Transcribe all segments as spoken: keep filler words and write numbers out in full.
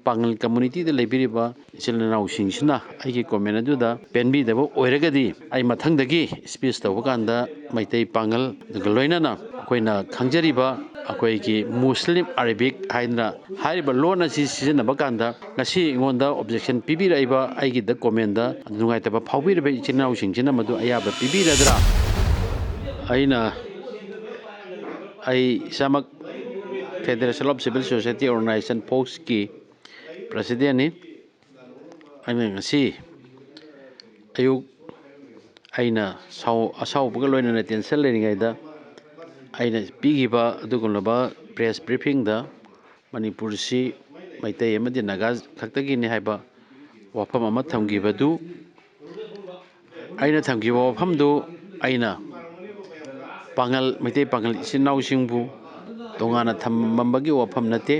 ꯄꯥꯉꯜ ꯀꯝꯃꯨꯅꯤꯇꯤꯗ ꯂꯩꯕꯤꯔꯤꯕ ꯏꯆꯤꯜ ꯏꯅꯥꯎꯁꯤꯡꯁꯤꯅ ꯑꯩꯒꯤ ꯀꯣꯃꯦꯟ ꯑꯗꯨꯗ ꯄꯦꯟꯕꯤꯗꯕ ꯑꯣꯏꯔꯒꯗꯤ, ꯑꯩ ꯃꯊꯪꯗꯒꯤ ꯁ꯭ꯄꯤꯆ ꯇꯧꯕ ꯀꯥꯟꯗ ꯃꯩꯇꯩ ꯄꯥꯉꯜ, ꯑꯗꯨꯒ ꯂꯣꯏꯅꯅ ꯑꯩꯈꯣꯏꯅ ꯈꯪꯖꯔꯤꯕ ꯑꯩꯈꯣꯏꯒꯤ ꯃꯨꯁꯂꯤꯝ ꯑꯔꯦꯕꯤꯛ ꯍꯥꯏꯗꯅ ꯍꯥꯏꯔꯤꯕ ꯂꯣꯟ ꯑꯁꯤ ꯁꯤꯖꯤꯟꯅꯕ ꯀꯥꯟꯗ ꯉꯁꯤ ꯑꯩꯉꯣꯟꯗ ꯑꯣꯕꯖꯦꯛꯁꯟ ꯄꯤꯕꯤꯔꯛꯏꯕ, ꯑꯩꯒꯤꯗ ꯀꯣꯃꯦꯟꯗ ꯅꯨꯡꯉꯥꯏꯇꯕ ꯐꯥꯎꯕꯤꯔꯤꯕ ꯏꯆꯤꯜ ꯏꯅꯥꯎꯁꯤꯡꯁꯤꯅ ꯃꯗꯨ ꯑꯌꯥꯕ ꯄꯤꯕꯤꯔꯗ꯭ꯔꯥ? ꯑꯩꯅ, ꯑꯩ ꯏꯁꯥꯃꯛ Federation of Civil Society Organization, ꯐꯣꯛꯁꯀꯤ ꯄ꯭ꯔꯁꯤꯗꯦꯟꯅꯤ꯫ ꯑꯩꯅ ꯉꯁꯤ ꯑꯌꯨꯛ ꯑꯩꯅ ꯁꯥꯎ-, ꯑꯁꯥꯎꯕꯒ ꯂꯣꯏꯅꯅ ꯇꯦꯟꯁꯟ ꯂꯩꯔꯤꯉꯩꯗ ꯑꯩꯅ ꯄꯤꯈꯤꯕ ꯑꯗꯨꯒꯨꯝꯂꯕ ꯄ꯭ꯔꯦꯁ ꯕ꯭ꯔꯤꯐꯤꯡꯗ ꯃꯅꯤꯄꯨꯔꯁꯤ ꯃꯩꯇꯩ ꯑꯃꯗꯤ ꯅꯥꯒꯥ ꯈꯛꯇꯒꯤꯅꯤ ꯍꯥꯏꯕ ꯋꯥꯐꯝ ꯑꯃ ꯊꯝꯈꯤꯕꯗꯨ, ꯑꯩꯅ ꯊꯝꯈꯤꯕ ꯋꯥꯐꯝꯗꯨ ꯑꯩꯅ ꯄꯥꯉꯜ, ꯃꯩꯇꯩ ꯄꯥꯉꯜ ꯏꯆꯤꯟ ꯏꯅꯥꯎꯁꯤꯡꯕꯨ ꯇꯣꯉꯥꯟꯅ ꯊꯝꯃꯝꯕꯒꯤ ꯋꯥꯐꯝ ꯅꯠꯇꯦ꯫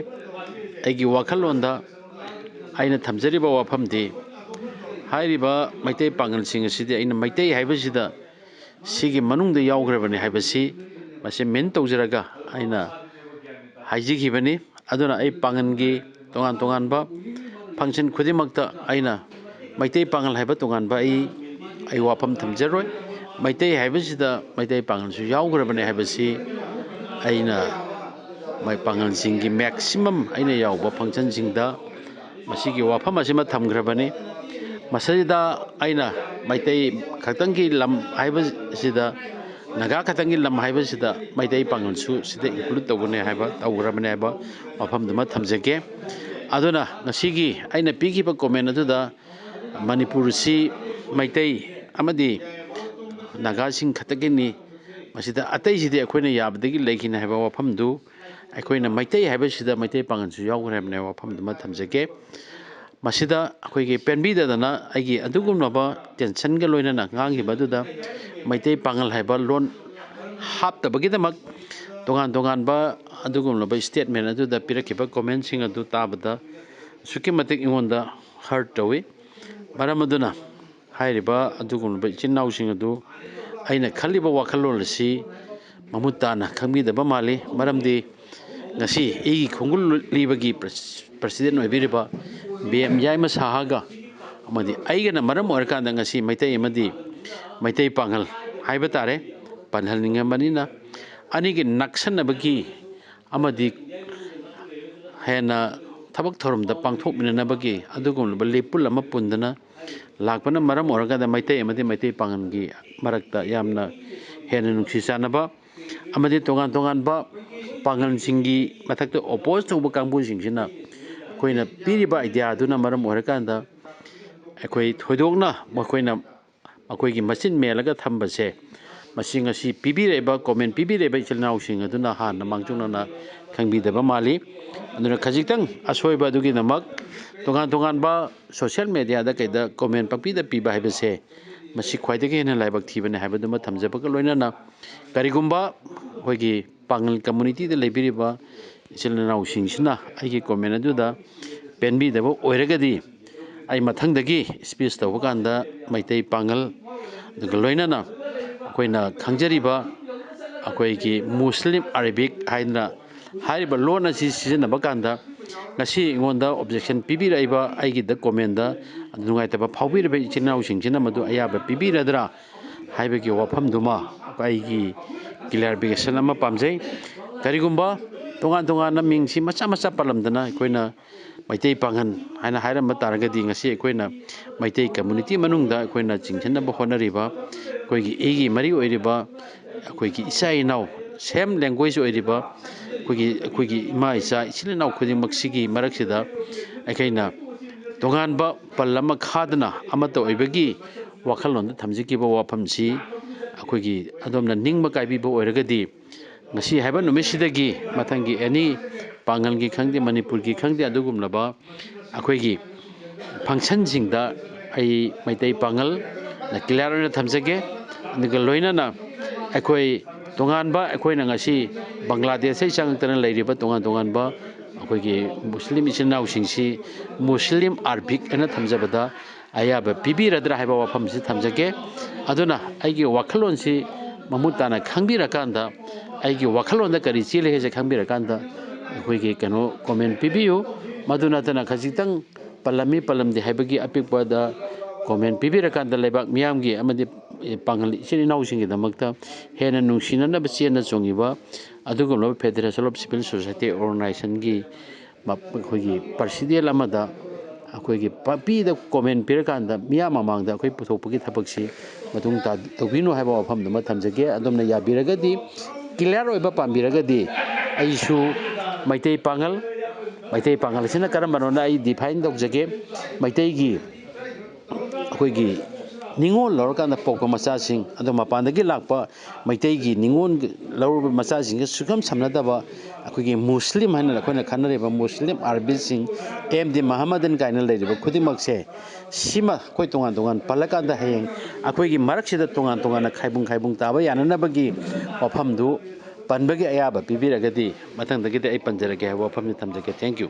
ꯑꯩꯒꯤ ꯋꯥꯈꯜꯂꯣꯟꯗ ꯑꯩꯅ ꯊꯝꯖꯔꯤꯕ ꯋꯥꯐꯝꯗꯤ, ꯍꯥꯏꯔꯤꯕ ꯃꯩꯇꯩ ꯄꯥꯉꯜꯁꯤꯡ ꯑꯁꯤꯗꯤ ꯑꯩꯅ ꯃꯩꯇꯩ ꯍꯥꯏꯕꯁꯤꯗ ꯁꯤꯒꯤ ꯃꯅꯨꯡꯗ ꯌꯥꯎꯈ꯭ꯔꯕꯅꯤ ꯍꯥꯏꯕꯁꯤ ꯃꯁꯤ ꯃꯤꯟ ꯇꯧꯖꯔꯒ ꯑꯩꯅ ꯍꯥꯏꯖꯈꯤꯕꯅꯤ꯫ ꯑꯗꯨꯅ ꯑꯩ ꯄꯥꯉꯜꯒꯤ ꯇꯣꯉꯥꯟ ꯇꯣꯉꯥꯟꯕ ꯐꯪꯁꯟ ꯈꯨꯗꯤꯡꯃꯛꯇ ꯑꯩꯅ ꯃꯩꯇꯩ ꯄꯥꯉꯜ ꯍꯥꯏꯕ ꯇꯣꯉꯥꯟꯕ ꯑꯩ, ꯑꯩ ꯋꯥꯐꯝ ꯊꯝꯖꯔꯣꯏ꯫ ꯃꯩꯇꯩ ꯍꯥꯏꯕꯁꯤꯗ ꯃꯩꯇꯩ ꯄꯥꯉꯜꯁꯨ ꯌꯥꯎꯈ꯭ꯔꯕꯅꯤ ꯍꯥꯏꯕꯁꯤ ꯑꯩꯅ ꯃꯩ-, ꯄꯥꯉꯜꯁꯤꯡꯒꯤ ꯃꯦꯛꯁꯤꯃꯝ ꯑꯩꯅ ꯌꯥꯎꯕ ꯐꯪꯁꯟꯁꯤꯡꯗ ꯃꯁꯤꯒꯤ ꯋꯥꯐꯝ ꯑꯁꯤꯃ ꯊꯝꯈ꯭ꯔꯕꯅꯤ꯫ ꯃꯁꯤꯗ ꯑꯩꯅ ꯃꯩꯇꯩ ꯈꯛꯇꯪꯒꯤ ꯂꯝ ꯍꯥꯏꯕꯁꯤꯗ, ꯅꯥꯒꯥ ꯈꯛꯇꯪꯒꯤ ꯂꯝ ꯍꯥꯏꯕꯁꯤꯗ ꯃꯩꯇꯩ ꯄꯥꯉꯜꯁꯨ ꯁꯤꯗ ꯏꯟꯀ꯭ꯂꯨꯗ ꯇꯧꯒꯅꯤ ꯍꯥꯏꯕ, ꯇꯧꯈ꯭ꯔꯕꯅꯤ ꯍꯥꯏꯕ ꯋꯥꯐꯝꯗꯨꯃ ꯊꯝꯖꯒꯦ꯫ ꯑꯗꯨꯅ ꯉꯁꯤꯒꯤ ꯑꯩꯅ ꯄꯤꯈꯤꯕ ꯀꯣꯃꯦꯟ ꯑꯗꯨꯗ ꯃꯅꯤꯄꯨꯔꯁꯤ ꯃꯩꯇꯩ ꯑꯃꯗꯤ ꯅꯥꯒꯥꯁꯤꯡ ꯈꯛꯇꯒꯤꯅꯤ, ꯃꯁꯤꯗ ꯑꯇꯩꯁꯤꯗꯤ ꯑꯩꯈꯣꯏꯅ ꯌꯥꯕꯗꯒꯤ ꯂꯩꯈꯤꯅꯤ ꯍꯥꯏꯕ ꯋꯥꯐꯝꯗꯨ, ꯑꯩꯈꯣꯏꯅ ꯃꯩꯇꯩ ꯍꯥꯏꯕꯁꯤꯗ ꯃꯩꯇꯩ ꯄꯥꯉꯜꯁꯨ ꯌꯥꯎꯈ꯭ꯔꯦ ꯍꯥꯏꯕꯅꯦ ꯋꯥꯐꯝꯗꯨꯃ ꯊꯝꯖꯒꯦ꯫ ꯃꯁꯤꯗ ꯑꯩꯈꯣꯏꯒꯤ ꯄꯦꯟꯕꯤꯗꯗꯅ ꯑꯩꯒꯤ ꯑꯗꯨꯒꯨꯝꯂꯕ ꯇꯦꯟꯁꯟꯒ ꯂꯣꯏꯅꯅ ꯉꯥꯡꯈꯤꯕ ꯑꯗꯨꯗ ꯃꯩꯇꯩ ꯄꯥꯉꯜ ꯍꯥꯏꯕ ꯂꯣꯟ ꯍꯥꯞꯇꯕꯒꯤꯗꯃꯛ ꯇꯣꯉꯥꯟ ꯇꯣꯉꯥꯟꯕ ꯑꯗꯨꯒꯨꯝꯂꯕ ꯁ꯭ꯇꯦꯠꯃꯦꯟ ꯑꯗꯨꯗ ꯄꯤꯔꯛꯈꯤꯕ ꯀꯣꯃꯦꯟꯁꯤꯡ ꯑꯗꯨ ꯇꯥꯕꯗ ꯑꯁꯨꯛꯀꯤ ꯃꯇꯤꯛ ꯑꯩꯉꯣꯟꯗ ꯍꯔꯠ ꯇꯧꯏ꯫ ꯃꯔꯝ ꯑꯗꯨꯅ ꯍꯥꯏꯔꯤꯕ ꯑꯗꯨꯒꯨꯝꯂꯕ ꯏꯆꯤꯟ ꯏꯅꯥꯎꯁꯤꯡ ꯑꯗꯨ ꯑꯩꯅ ꯈꯜꯂꯤꯕ ꯋꯥꯈꯜꯂꯣꯟ ꯑꯁꯤ ꯃꯃꯨꯠ ꯇꯥꯅ ꯈꯪꯕꯤꯗꯕ ꯃꯥꯜꯂꯤ꯫ ꯃꯔꯝꯗꯤ ꯉꯁꯤ ꯑꯩꯒꯤ ꯈꯣꯡꯒꯨꯜ ꯂꯤꯕꯒꯤ ꯄ꯭ꯔꯁ-, ꯄ꯭ꯔꯁꯤꯗꯦꯟ ꯑꯣꯏꯕꯤꯔꯤꯕ ꯕꯤ ꯑꯦꯝ ꯌꯥꯏꯃ ꯁꯍꯥꯒ ꯑꯃꯗꯤ ꯑꯩꯒꯅ ꯃꯔꯝ ꯑꯣꯏꯔꯀꯥꯟꯗ ꯉꯁꯤ ꯃꯩꯇꯩ ꯑꯃꯗꯤ ꯃꯩꯇꯩ ꯄꯥꯉꯜ ꯍꯥꯏꯕ ꯇꯥꯔꯦ, ꯄꯟꯍꯟꯅꯤꯡꯉꯕꯅꯤꯅ, ꯑꯅꯤꯒꯤ ꯅꯛꯁꯟꯅꯕꯒꯤ ꯑꯃꯗꯤ ꯍꯦꯟꯅ ꯊꯕꯛ ꯊꯧꯔꯝꯗ ꯄꯥꯡꯊꯣꯛꯃꯤꯟꯅꯅꯕꯒꯤ ꯑꯗꯨꯒꯨꯝꯂꯕ ꯂꯦꯞꯄꯨꯜ ꯑꯃ ꯄꯨꯟꯗꯅ ꯂꯥꯛꯄꯅ ꯃꯔꯝ ꯑꯣꯏꯔꯀꯥꯟꯗ ꯃꯩꯇꯩ ꯑꯃꯗꯤ ꯃꯩꯇꯩ ꯄꯥꯉꯜꯒꯤ ꯃꯔꯛꯇ ꯌꯥꯝꯅ ꯍꯦꯟꯅ ꯅꯨꯡꯁꯤ ꯆꯥꯟꯅꯕ ꯑꯃꯗꯤ ꯇꯣꯉꯥꯟ ꯇꯣꯉꯥꯟꯕ ꯄꯥꯉꯜꯁꯤꯡꯒꯤ ꯃꯊꯛꯇ ꯑꯣꯄꯣꯖ ꯇꯧꯕ ꯀꯥꯡꯕꯨꯁꯤꯡꯁꯤꯅ ꯑꯩꯈꯣꯏꯅ ꯄꯤꯔꯤꯕ ꯑꯥꯏꯗꯤꯌꯥꯗꯨꯅ ꯃꯔꯝ ꯑꯣꯏꯔꯀꯥꯟꯗ ꯑꯩꯈꯣꯏ ꯊꯣꯏꯗꯣꯛꯅ ꯃꯈꯣꯏꯅ ꯃꯈꯣꯏꯒꯤ ꯃꯆꯤꯟ ꯃꯦꯜꯂꯒ ꯊꯝꯕꯁꯦ, ꯃꯁꯤ ꯉꯁꯤ ꯄꯤꯕꯤꯔꯛꯏꯕ, ꯀꯣꯃꯦꯟ ꯄꯤꯕꯤꯔꯛꯏꯕ ꯏꯆꯤꯜ ꯏꯅꯥꯎꯁꯤꯡ ꯑꯗꯨꯅ ꯍꯥꯟꯅ ꯃꯥꯡꯖꯧꯅꯅ ꯈꯪꯕꯤꯗꯕ ꯃꯥꯜꯂꯤ꯫ ꯑꯗꯨꯅ ꯈꯖꯤꯛꯇꯪ ꯑꯁꯣꯏꯕ ꯑꯗꯨꯒꯤꯗꯃꯛ ꯇꯣꯉꯥꯟ ꯇꯣꯉꯥꯟꯕ ꯁꯣꯁꯤꯌꯦꯜ ꯃꯦꯗꯤꯌꯥꯗ ꯀꯩꯗ ꯀꯣꯃꯦꯟ ꯄꯪꯄꯤꯗ ꯄꯤꯕ ꯍꯥꯏꯕꯁꯦ, ꯃꯁꯤ ꯈ꯭ꯋꯥꯏꯗꯒꯤ ꯍꯦꯟꯅ ꯂꯥꯏꯕꯛ ꯊꯤꯕꯅꯤ ꯍꯥꯏꯕꯗꯨꯃ ꯊꯝꯖꯕꯒ ꯂꯣꯏꯅꯅ, ꯀꯔꯤꯒꯨꯝꯕ ꯑꯩꯈꯣꯏꯒꯤ ꯄꯥꯉꯜ ꯀꯝꯃꯨꯅꯤꯇꯤꯗ ꯂꯩꯕꯤꯔꯤꯕ ꯏꯆꯤꯜ ꯏꯅꯥꯎꯁꯤꯡꯁꯤꯅ ꯑꯩꯒꯤ ꯀꯣꯃꯦꯟ ꯑꯗꯨꯗ ꯄꯦꯟꯕꯤꯗꯕ ꯑꯣꯏꯔꯒꯗꯤ, ꯑꯩ ꯃꯊꯪꯗꯒꯤ ꯁ꯭ꯄꯤꯆ ꯇꯧꯕ ꯀꯥꯟꯗ ꯃꯩꯇꯩ ꯄꯥꯉꯜ, ꯑꯗꯨꯒ ꯂꯣꯏꯅꯅ ꯑꯩꯈꯣꯏꯅ ꯈꯪꯖꯔꯤꯕ ꯑꯩꯈꯣꯏꯒꯤ ꯃꯨꯁꯂꯤꯝ ꯑꯔꯦꯕꯤꯛ ꯍꯥꯏꯗꯅ ꯍꯥꯏꯔꯤꯕ ꯂꯣꯟ ꯑꯁꯤ ꯁꯤꯖꯤꯟꯅꯕ ꯀꯥꯟꯗ, ꯉꯁꯤ ꯑꯩꯉꯣꯟꯗ ꯑꯣꯕꯖꯦꯛꯁꯟ ꯄꯤꯕꯤꯔꯛꯏꯕ, ꯑꯩꯒꯤꯗ ꯀꯣꯃꯦꯟꯗ ꯅꯨꯡꯉꯥꯏꯇꯕ ꯐꯥꯎꯕꯤꯔꯤꯕ ꯏꯆꯤꯟ ꯏꯅꯥꯎꯁꯤꯡꯁꯤꯅ ꯃꯗꯨ ꯑꯌꯥꯕ ꯄꯤꯕꯤꯔꯗ꯭ꯔꯥ ꯍꯥꯏꯕꯒꯤ ꯋꯥꯐꯝꯗꯨꯃ ꯑꯩꯒꯤ ꯀ꯭ꯂꯦꯔꯤꯐꯤꯀꯦꯁꯟ ꯑꯃ ꯄꯥꯝꯖꯩ꯫ ꯀꯔꯤꯒꯨꯝꯕ ꯇꯣꯉꯥꯟ ꯇꯣꯉꯥꯟꯅ ꯃꯤꯡꯁꯤ ꯃꯆꯥ ꯃꯆꯥ ꯄꯜꯂꯝꯗꯅ ꯑꯩꯈꯣꯏꯅ ꯃꯩꯇꯩ ꯄꯥꯉꯜ ꯍꯥꯏꯅ ꯍꯥꯏꯔꯝꯕ ꯇꯥꯔꯒꯗꯤ, ꯉꯁꯤ ꯑꯩꯈꯣꯏꯅ ꯃꯩꯇꯩ ꯀꯝꯃꯨꯅꯤꯇꯤ ꯃꯅꯨꯡꯗ ꯑꯩꯈꯣꯏꯅ ꯆꯤꯡꯁꯤꯟꯅꯕ ꯍꯣꯠꯅꯔꯤꯕ, ꯑꯩꯈꯣꯏꯒꯤ ꯏꯒꯤ ꯃꯔꯤ ꯑꯣꯏꯔꯤꯕ, ꯑꯩꯈꯣꯏꯒꯤ ꯏꯆꯥ ꯏꯅꯥꯎ, ꯁꯦꯝ ꯂꯦꯡꯒ꯭ꯋꯦꯖ ꯑꯣꯏꯔꯤꯕ ꯑꯩꯈꯣꯏꯒꯤ, ꯑꯩꯈꯣꯏꯒꯤ ꯏꯃꯥ ꯏꯆꯥ ꯏꯆꯤꯜ ꯏꯅꯥꯎ ꯈꯨꯗꯤꯡꯃꯛꯁꯤꯒꯤ ꯃꯔꯛꯁꯤꯗ ꯑꯩꯈꯣꯏꯅ ꯇꯣꯉꯥꯟꯕ ꯄꯜ ꯑꯃ ꯈꯥꯗꯅ ꯑꯃꯠꯇ ꯑꯣꯏꯕꯒꯤ ꯋꯥꯈꯜꯂꯣꯟꯗ ꯊꯝꯖꯈꯤꯕ ꯋꯥꯐꯝꯁꯤ ꯑꯩꯈꯣꯏꯒꯤ ꯑꯗꯣꯝꯅ ꯅꯤꯡꯕ ꯀꯥꯏꯕꯤꯕ ꯑꯣꯏꯔꯒꯗꯤ, ꯉꯁꯤ ꯍꯥꯏꯕ ꯅꯨꯃꯤꯠꯁꯤꯗꯒꯤ ꯃꯊꯪꯒꯤ ꯑꯦꯅꯤ ꯄꯥꯡꯒꯜꯒꯤ ꯈꯪꯗꯦ, ꯃꯅꯤꯄꯨꯔꯒꯤ ꯈꯪꯗꯦ, ꯑꯗꯨꯒꯨꯝꯂꯕ ꯑꯩꯈꯣꯏꯒꯤ ꯐꯪꯁꯟꯁꯤꯡꯗ ꯑꯩ ꯃꯩꯇꯩ ꯄꯥꯡꯒꯜꯅ ꯀ꯭ꯂꯤꯌꯥꯔ ꯑꯣꯏꯅ ꯊꯝꯖꯒꯦ꯫ ꯑꯗꯨꯒ ꯂꯣꯏꯅꯅ ꯑꯩꯈꯣꯏ ꯇꯣꯉꯥꯟꯕ, ꯑꯩꯈꯣꯏꯅ ꯉꯁꯤ ꯕꯪꯒ꯭ꯂꯥꯗꯦꯁꯇ ꯆꯪꯉꯛꯇꯅ ꯂꯩꯔꯤꯕ ꯇꯣꯉꯥꯟ ꯇꯣꯉꯥꯟꯕ ꯑꯩꯈꯣꯏꯒꯤ ꯃꯨꯁꯂꯤꯝ ꯏꯆꯤꯟ ꯏꯅꯥꯎꯁꯤꯡꯁꯤ ꯃꯨꯁꯂꯤꯝ ꯑꯔꯕꯤꯛ ꯍꯥꯏꯅ ꯊꯝꯖꯕꯗ ꯑꯌꯥꯕ ꯄꯤꯕꯤꯔꯗ꯭ꯔꯥ ꯍꯥꯏꯕ ꯋꯥꯐꯝꯁꯤ ꯊꯝꯖꯒꯦ꯫ ꯑꯗꯨꯅ ꯑꯩꯒꯤ ꯋꯥꯈꯜꯂꯣꯟꯁꯤ ꯃꯃꯨꯠ ꯇꯥꯅ ꯈꯪꯕꯤꯔꯀꯥꯟꯗ ꯑꯩꯒꯤ ꯋꯥꯈꯜꯂꯣꯟꯗ ꯀꯔꯤ ꯆꯦꯜꯂꯤ ꯍꯥꯏꯁꯦ ꯈꯪꯕꯤꯔꯀꯥꯟꯗ ꯑꯩꯈꯣꯏꯒꯤ ꯀꯩꯅꯣ comment ꯄꯤꯕꯤꯌꯨ꯫ ꯃꯗꯨ ꯅꯠꯇꯅ ꯈꯖꯤꯛꯇꯪ ꯄꯜꯂꯝꯃꯤ ꯄꯜꯂꯝꯗꯦ ꯍꯥꯏꯕꯒꯤ ꯑꯄꯤꯛꯄꯗ comment ꯄꯤꯕꯤꯔꯀꯥꯟꯗ ꯂꯩꯕꯥꯛ ꯃꯤꯌꯥꯝꯒꯤ ꯑꯃꯗꯤ ꯄꯥꯡꯒꯜ ꯏꯆꯤꯟ ꯏꯅꯥꯎꯁꯤꯡꯒꯤꯗꯃꯛꯇ ꯍꯦꯟꯅ ꯅꯨꯡꯁꯤꯅꯅꯕ ꯆꯦꯟꯅ ꯆꯣꯡꯉꯤꯕ ꯑꯗꯨꯒꯨꯝꯂꯕ Federation of Civil Society Organizationꯒꯤ ꯃ-, ꯑꯩꯈꯣꯏꯒꯤ president ꯑꯃꯗ ꯑꯩꯈꯣꯏꯒꯤ ꯄꯥꯝꯕꯤꯗ comment ꯄꯤꯔꯀꯥꯟꯗ ꯃꯤꯌꯥꯝ ꯃꯃꯥꯡꯗ ꯑꯩꯈꯣꯏ ꯄꯨꯊꯣꯛꯄꯒꯤ ꯊꯕꯛꯁꯤ ꯃꯇꯨꯡ ꯇꯥ-, ꯇꯧꯕꯤꯅꯨ ꯍꯥꯏꯕ ꯋꯥꯐꯝꯗꯨꯃ ꯊꯝꯖꯒꯦ꯫ ꯑꯗꯣꯝꯅ ꯌꯥꯕꯤꯔꯒꯗꯤ clear ꯑꯣꯏꯕ ꯄꯥꯝꯕꯤꯔꯒꯗꯤ ꯑꯩꯁꯨ ꯃꯩꯇꯩ ꯄꯥꯉꯜ, ꯃꯩꯇꯩ ꯄꯥꯉꯜ ꯑꯁꯤꯅ ꯀꯔꯝꯕꯅꯣꯅ ꯑꯩ define ꯇꯧꯖꯒꯦ꯫ ꯃꯩꯇꯩꯒꯤ ꯑꯩꯈꯣꯏꯒꯤ ꯅꯤꯉꯣꯜ ꯂꯧꯔꯀꯥꯟꯗ ꯄꯣꯛꯄ ꯃꯆꯥꯁꯤꯡ, ꯑꯗꯣ ꯃꯄꯥꯟꯗꯒꯤ ꯂꯥꯛꯄ ꯃꯩꯇꯩꯒꯤ ꯅꯤꯉꯣꯜ ꯂꯧꯔꯨꯕ ꯃꯆꯥꯁꯤꯡꯒ ꯁꯨꯈꯝ ꯁꯝꯅꯗꯕ ꯑꯩꯈꯣꯏꯒꯤ ꯃꯨꯁꯂꯤꯝ ꯍꯥꯏꯅ ꯑꯩꯈꯣꯏꯅ ꯈꯟꯅꯔꯤꯕ ꯃꯨꯁꯂꯤꯝ ꯑꯔꯕꯤꯁꯤꯡ, ꯑꯦꯝ ꯗꯤ ꯃꯍꯝꯃꯗꯟ ꯀꯥꯏꯅ ꯂꯩꯔꯤꯕ ꯈꯨꯗꯤꯡꯃꯛꯁꯦ, ꯁꯤꯃ ꯑꯩꯈꯣꯏ ꯇꯣꯉꯥꯟ ꯇꯣꯉꯥꯟ ꯄꯜꯂꯀꯥꯟꯗ ꯍꯌꯦꯡ ꯑꯩꯈꯣꯏꯒꯤ ꯃꯔꯛꯁꯤꯗ ꯇꯣꯉꯥꯟ ꯇꯣꯉꯥꯟꯅ ꯈꯥꯏꯕꯨꯡ ꯈꯥꯏꯕꯨꯡ ꯇꯥꯕ ꯌꯥꯅꯅꯕꯒꯤ ꯋꯥꯐꯝꯗꯨ ꯄꯟꯕꯒꯤ ꯑꯌꯥꯕ ꯄꯤꯕꯤꯔꯒꯗꯤ ꯃꯊꯪꯗꯒꯤꯗꯤ ꯑꯩ ꯄꯟꯖꯔꯒꯦ ꯍꯥꯏꯕ ꯋꯥꯐꯝꯁꯤ ꯊꯝꯖꯒꯦ꯫ Thank you꯫